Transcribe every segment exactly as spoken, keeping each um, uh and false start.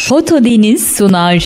Foto Deniz sunar.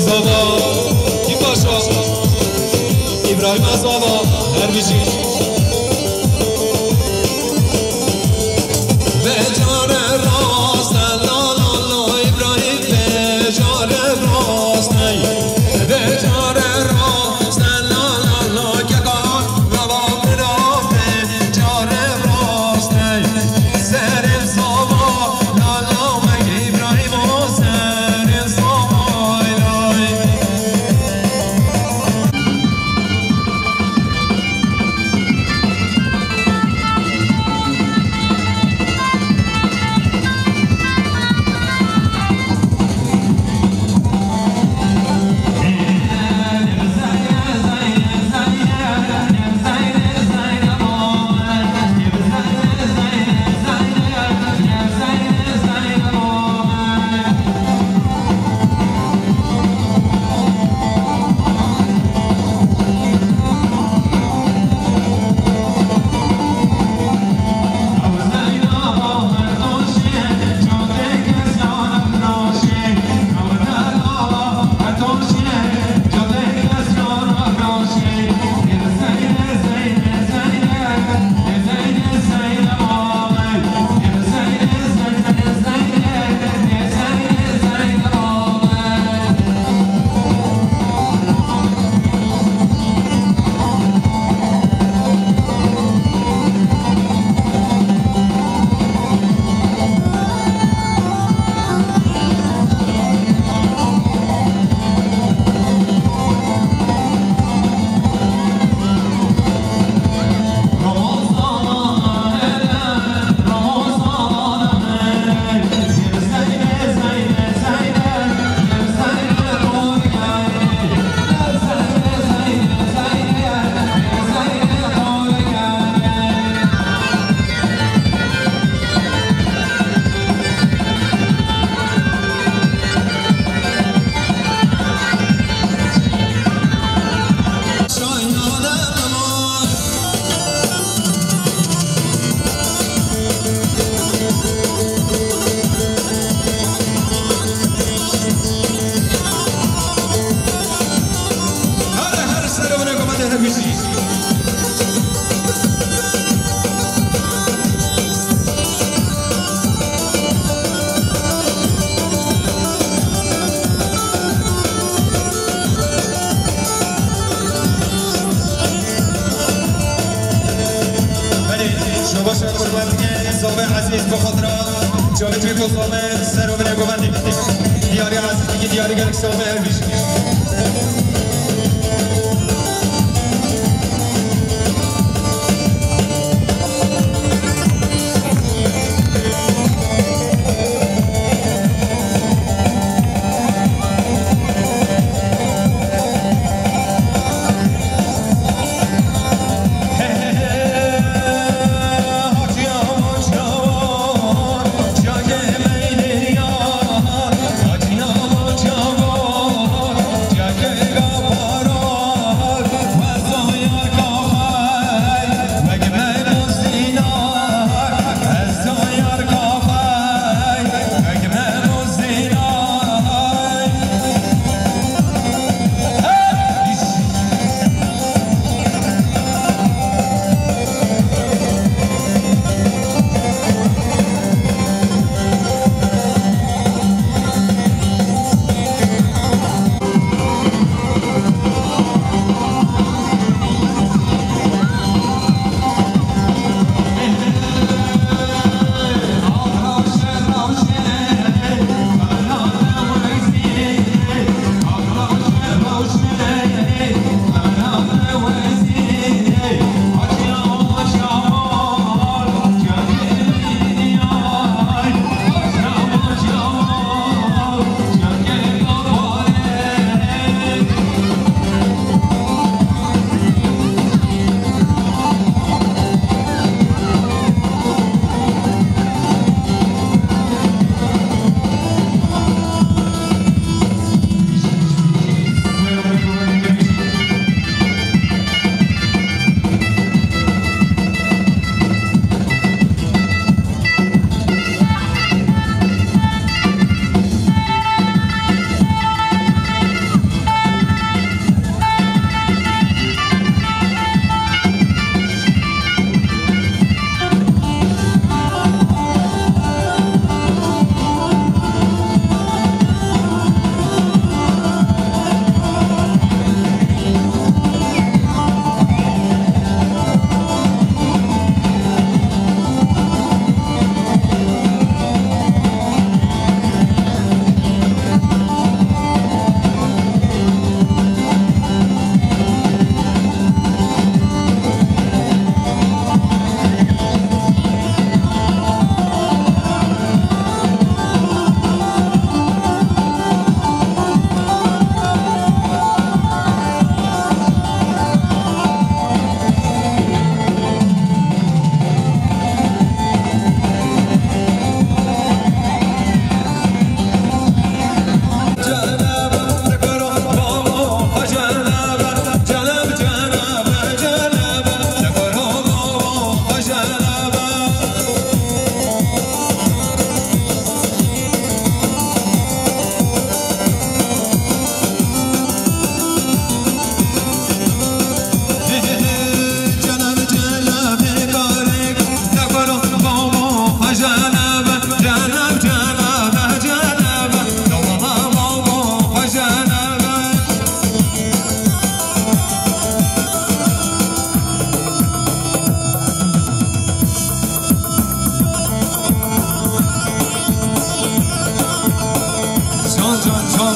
Zava, Kipaşa, İbrahim Azava, her bijî. Becare rast, la, la, la, İbrahim, becare rast, ey. Becare rast, la, la, la, keka, la, la, rast, ey. Becare rast, ey. Serê zava, la, la, me, İbrahim, o serê zava, lay. Her, her serê wan ê ku me de hevî jî. Belê, şabaş e, qurban dike, zavê ezîz bi xwe re, çavê çêko zavê ser û binê govendê. Diyarî ezîzî, diyarî gelek zavê ev jî.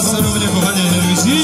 Ser û milê ku hene hilwîzî.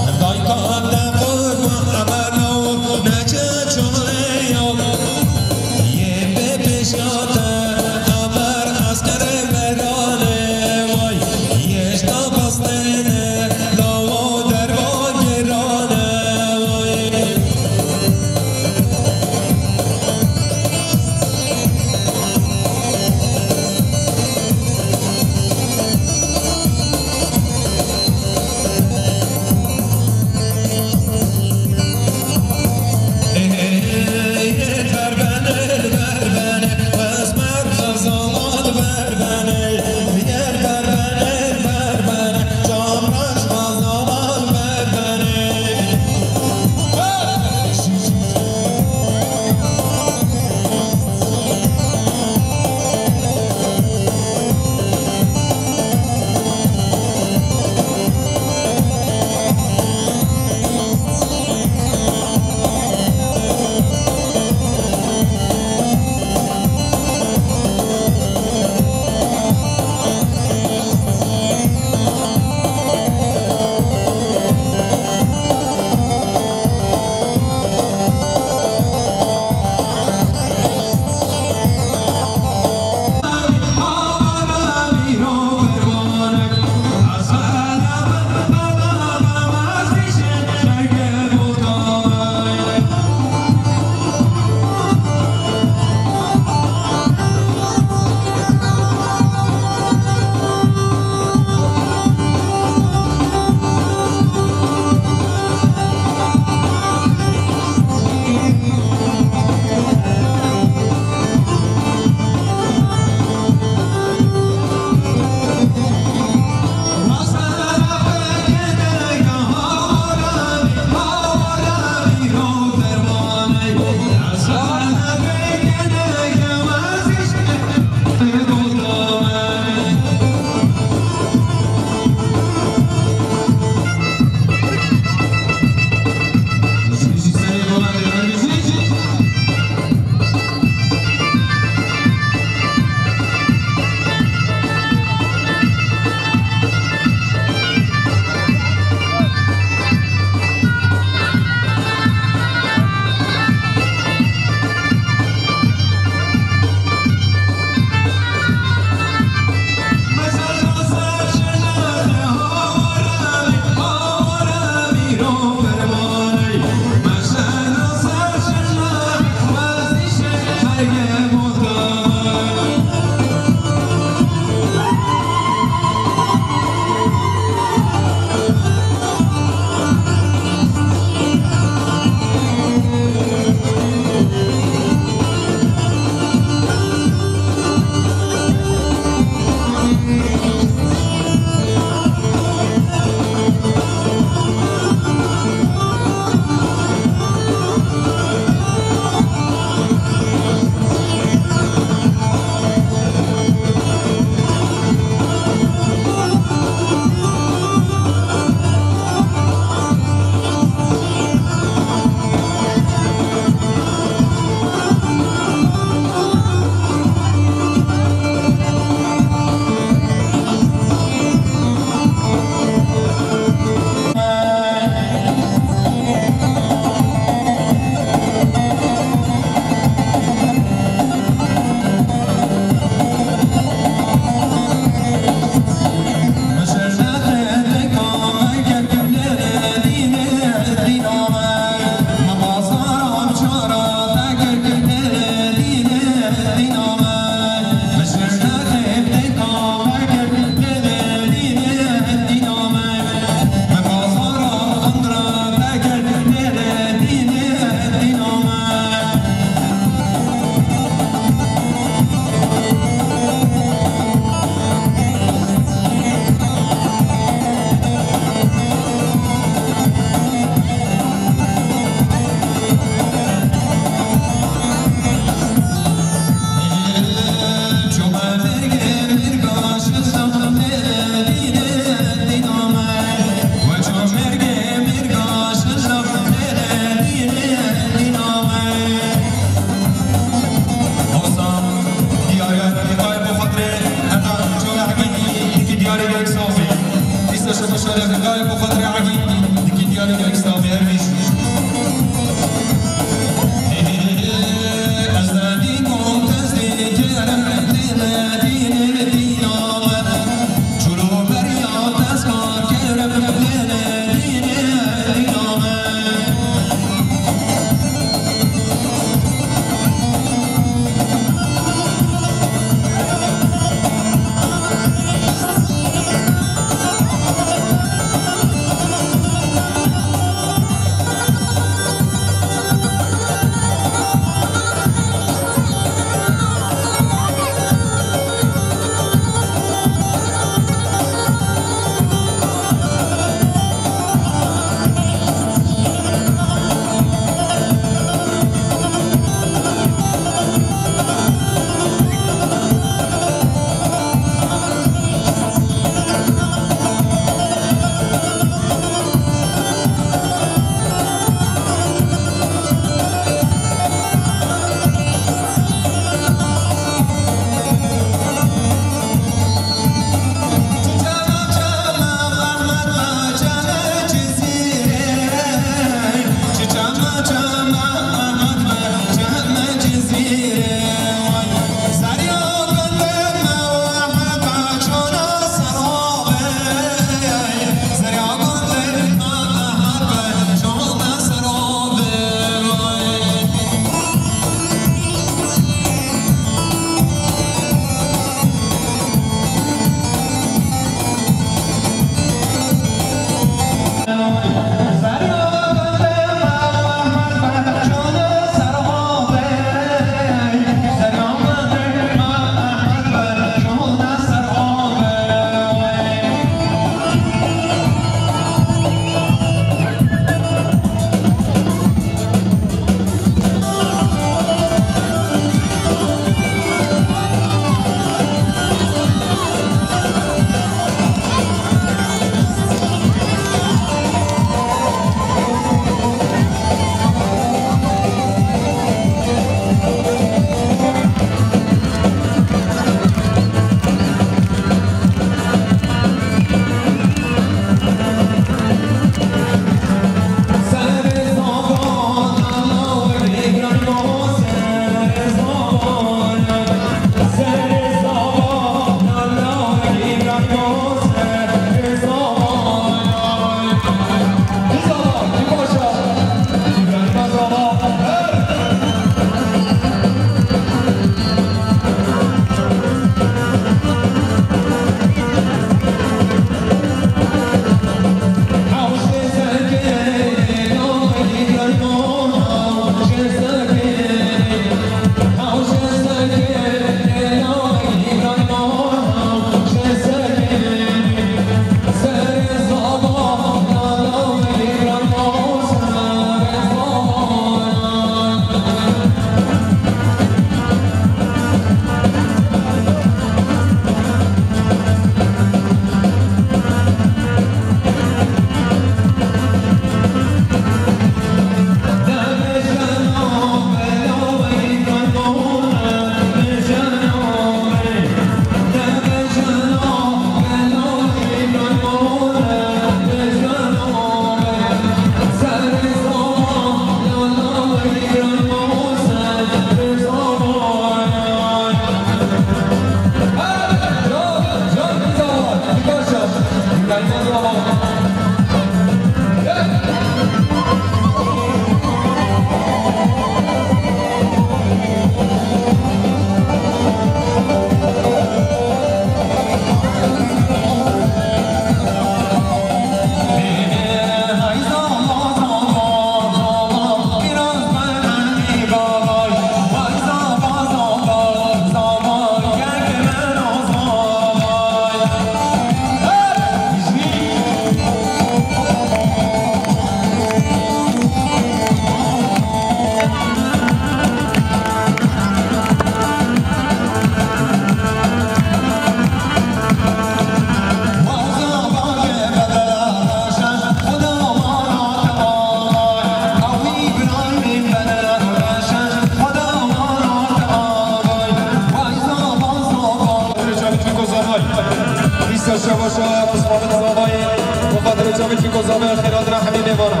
Çiko Zavay, xêrat re hemî mêvana.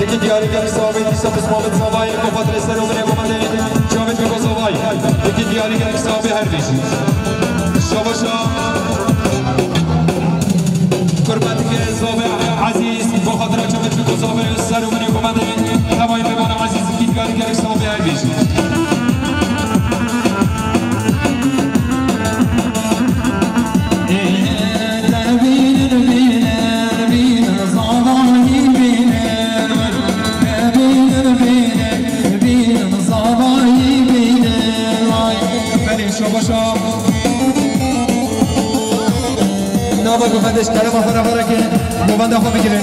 Dikî diyarî gelek savê dîsa pismamit Zavay, bi xatirê ser û binê Muhammedê, Cavit Çiko Zavay. Dikî diyarî gelek savê her bijî. Şabaşa. Kurbantikê Zavê Ezîz, bi xatira Cavit Çiko Zavay, ser û binê Muhammedê, hevayê mêvana Ezîz, dikî diyarî gelek savê her bijî. Belê, şabaşa. Nava guvendê ji kerema xwe re vara ke govenda xwe bigire.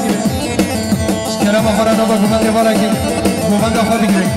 Ji kerema xwe re nava guvendê vara ke govenda xwe bigire.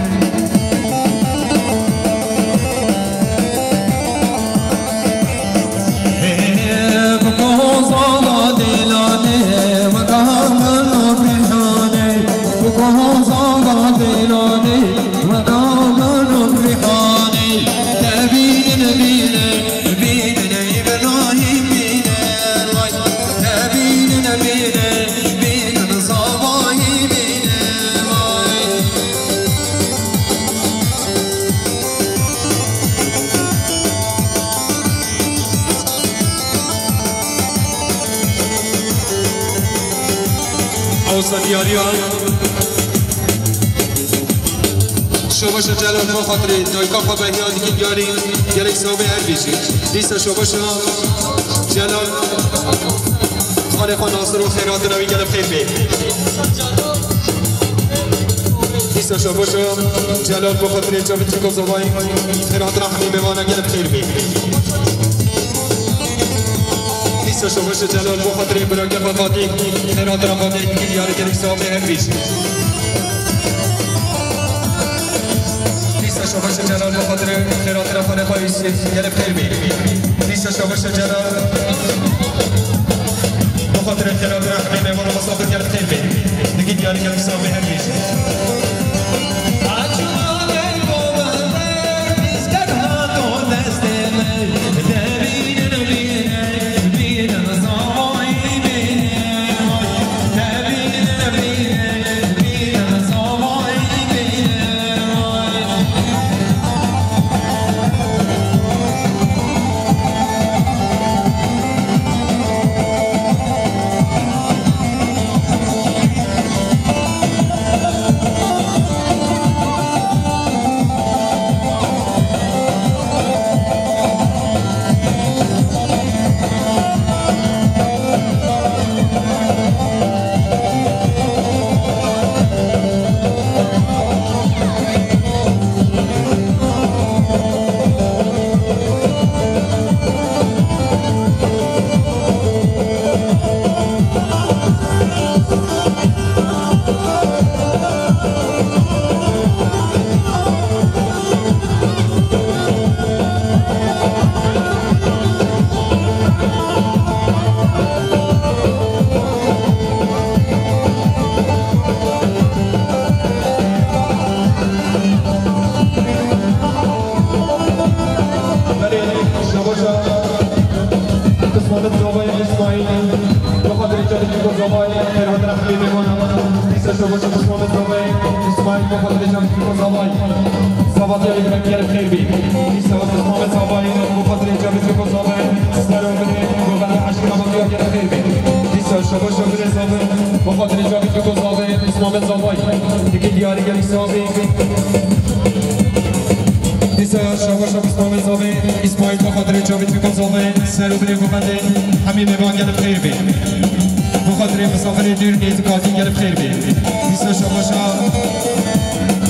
Awsa diyariya. Şobaşa Celal, bo xatirê dayika xwe Behiya dikî diyarî, gelek savê her bijî. Dîsa şobaşa Celal, xalê xwe Nasir û xêratina wî gelek xêr bê. Dîsa şobaşa Celal, bo xatirê Cavit Çiko Zavay, xêratina hemî mêvana gelek xêr bê. Dîsa şobaşa Celal, bo xatirê birayê xwe Fatîh, xêratina Fatîh dikî diyarî, gelek savê her bijî. Dîsa şobaşa Celal, bo xatirê xêratina xalê xwe Yusuf, gelek xêr bê. Dîsa şobaşa Celal, bo xatirê xêratina hemî mêvan û misafir, gelek xêr bê. Dikî diyarî, gelek savê her bijî. Belê, şabaşa Bismillah Zavay Îsmaîl, bo xatirê Çavî Çiko Zavay, her hatina xilê mêvana. Dîsa şabaşa Bismillah Zavay Îsmaîl, bo xatirê Çavî Çiko Zavay. Sabatî gelek xêr bî. Dîsa Bismillah Zavay, bo xatirê Çavî Çiko Zavay, ser û binê govenda eşîra Babiya gelek xêr bî. Dîsa şabaşa binê Zavay, bo xatirê Çavî Çiko Zavay, Bismillah Zavay. Dikî diyarî gelek savê. Dîsa şabaşa Bismamê Zavê, Îsmaîl, bo xatirê Çavî Çiko Zavê, ser û binê govendê, hemî mêvan gelek xêr bê. Bo xatirê misafirê dûr, nêzîkatî gelek xêr bê. Dîsa şabaşa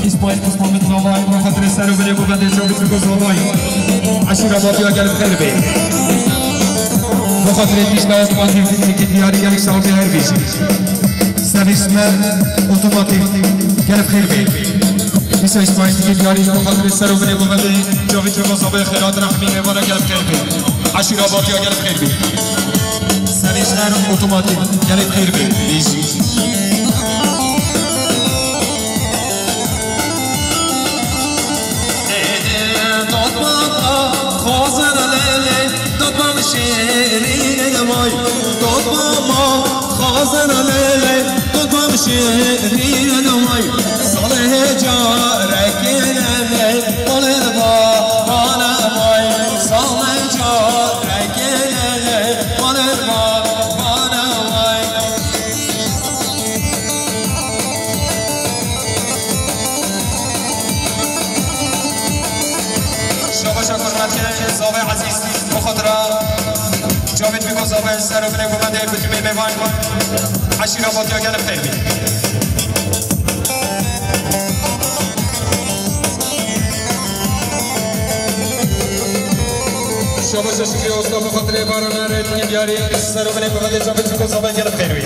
Îsmaîl Bismamê Zavay, bo xatirê ser û binê govendê Çavî Çiko Zavay. Eşîra Babiya gelek xêr bê. Bo xatirê tîşka otomatîk, diyarî gelek savê her bijî. Serî smer otomatîk gelek xêr bê. Dîsa Îsmaîl dikî diyarî ji bo xatirê ser û binê govendê Cavîd Rebo Zavê xêrat rehmî mêvana gelek xêr bê. Eşîra Batiya gelek xêr bê. Serî smer otomatîk gelek xêr bê. Bêjî. Xazin lê lê, dotmam şêrîn vay, dotmama. Xazin lê lê, dotmam şêrîn vay. Salê carekê lê lê, malê babana vay. Salê carekê lê lê, malê babana vay. Şabaşa kurmatê zavê ezîz, bi xatira Cavîd Bîko zavê ser û binê gumedê bi tûmê mêvan eşîra Batiya gelek xêr bî. Şabaşa Şükrî Usta bi xatirê Baran Naret, Diyarî, ser û binê gumedê Cavîd Bîko zavê gelek xêr bî.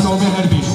Sobê her bîst.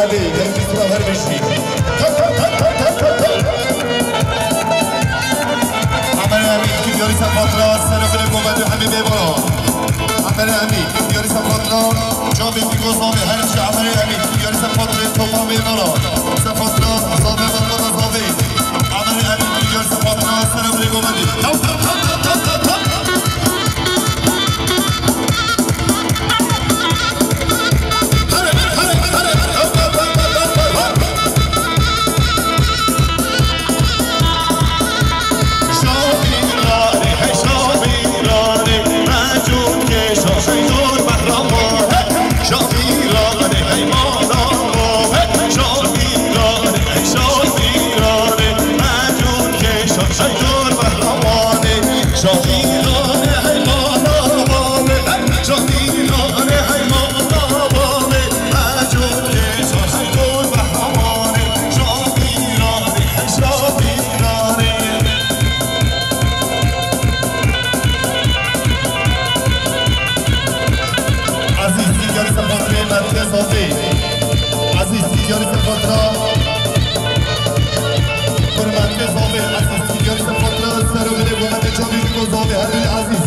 Hadi, gelin bir sıra ver beşi. Amerê Emîn, tu diyarî ser xatira, ser bilê Gometê hemî bê bala. Amerê Emîn, tu diyarî ser xatira, camê Fîgo zavê, her şey Amerê Emîn, tu diyarî ser xatirê topa bê bala. Ser xatira, zavê, bala, zavê. Amerê Emîn, tu diyarî ser xatira, ser bilê Gometê. Ezîz, tu diyarî ser xatirê merkez Zavê. Ezîz, tu diyarî ser xatira. Kur merkez Zavê, Ezîz, tu diyarî ser xatira. Ser û binê Gometê camî Fîgo zavê, her bî Ezîz.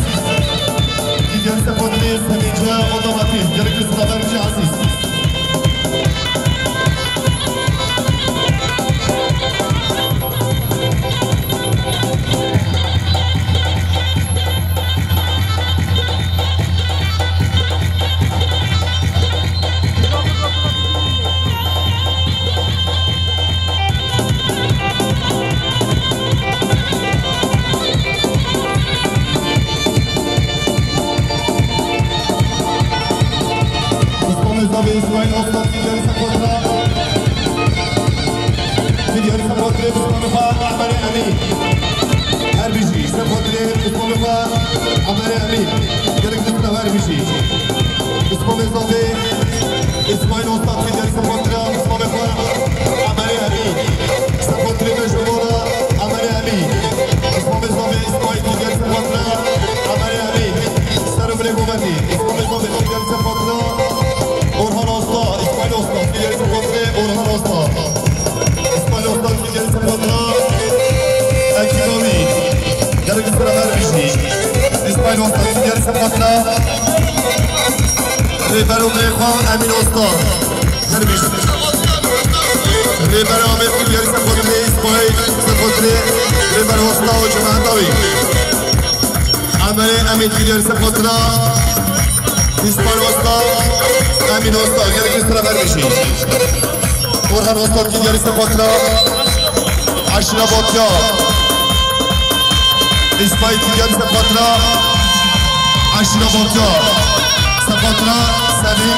Tu diyarî ser xatirê sevince otomatîk. Gerek tu sıra ver biçî Ezîz. Ustamê Zavê, Îsmaîl Aslan, tu diyarî ser xatira. Tu diyarî ser xatirê ustamê xwe Amerê Emîn. Her bijî, ser xatirê ustamê xwe Amerê Emîn. Gerek tu her bijî. Ustamê Zavê, Îsmaîl Aslan, tu diyarî ser xatira ustamê xwe Amerê Emîn. Ser xatirê me ji wana Amerê Emîn. Îsmaîl Zavê, Îsmaîl, tu diyarî ser xatira Amerê Emîn. Ser û binê Gometê. Îsmaîl Zavê, tu diyarî ser xatira Orhan Aslan, Îsmaîl Aslan, tu diyarî ser xatirê Orhan Aslan. Îsmaîl Aslan, tu diyarî ser xatira Ekî Dawî. Gerek tu her bijî. Îsmaîl Aslan, tu diyarî ser xatira Rêber û birê xwe Emîn Aslan. Her bijî. Rêber Amed, tu diyarî ser xatirê Îsmaîl, ser xatirê Rêber Aslan û cemaeta wî. Amerê Emîn, tu diyarî ser xatira Îsmaîl Aslan, Emîn Aslan, gerek tu her bijî. Orhan Aslan, tu diyarî ser xatira Eşîra Batya. Îsmaîl, tu diyarî ser xatira Eşîra Batya. Ser xatira Semî.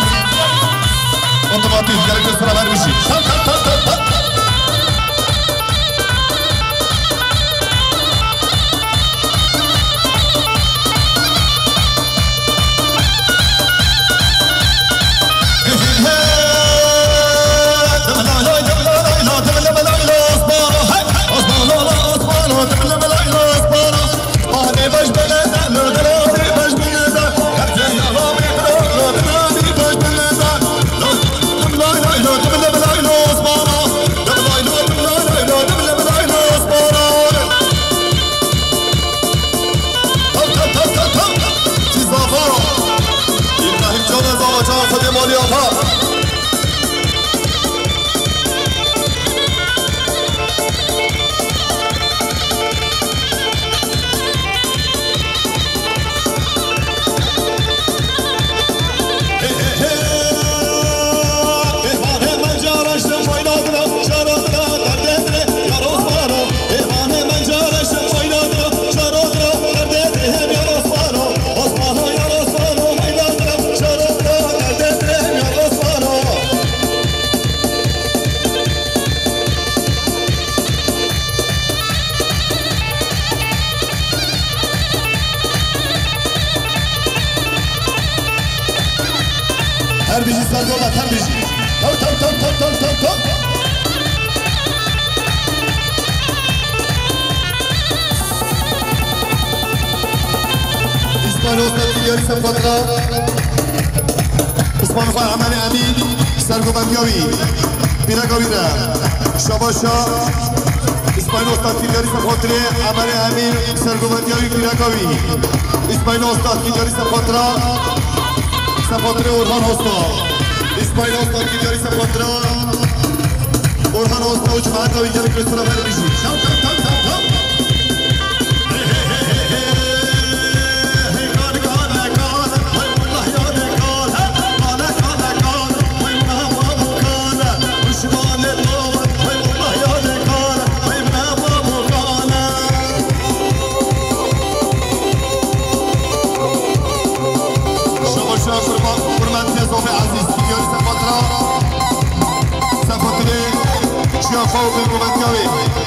Otomatîk, gerek tu her bijî. Tak, tak, tak, tak, tak. Tam, tam, tam, tam, tam. Çi zava. İbrahim Can, zava can, Xwedê malî ava. Her bijî ser dola, her bijî. Taw, taw, taw. Îsmaîl Osman, diyarî ser xatira Îsmaîl Xwar Emelê Emîn. Sergoventiya wî, pîreka wî re. Şabaşa. Îsmaîl Ostad Fîlgarî Sefxotirê, Emerê Emîn, sergoventiya wî, pîreka wî. Îsmaîl Ostad Fîlgarî Sefxotira. Sefxotirê Orhan Osta. Îsmaîl Ostad Fîlgarî Sefxotira. Orhan Osta û cemaeta wî gelek rêstora me dibêjî. Tam, tam, tam, tam, tam. Şabaşa kurban, kurban tez obe Aziz, Fîlgarî Sefxotira. Sefxotirê, çiya xwe û bêgoventiya wê.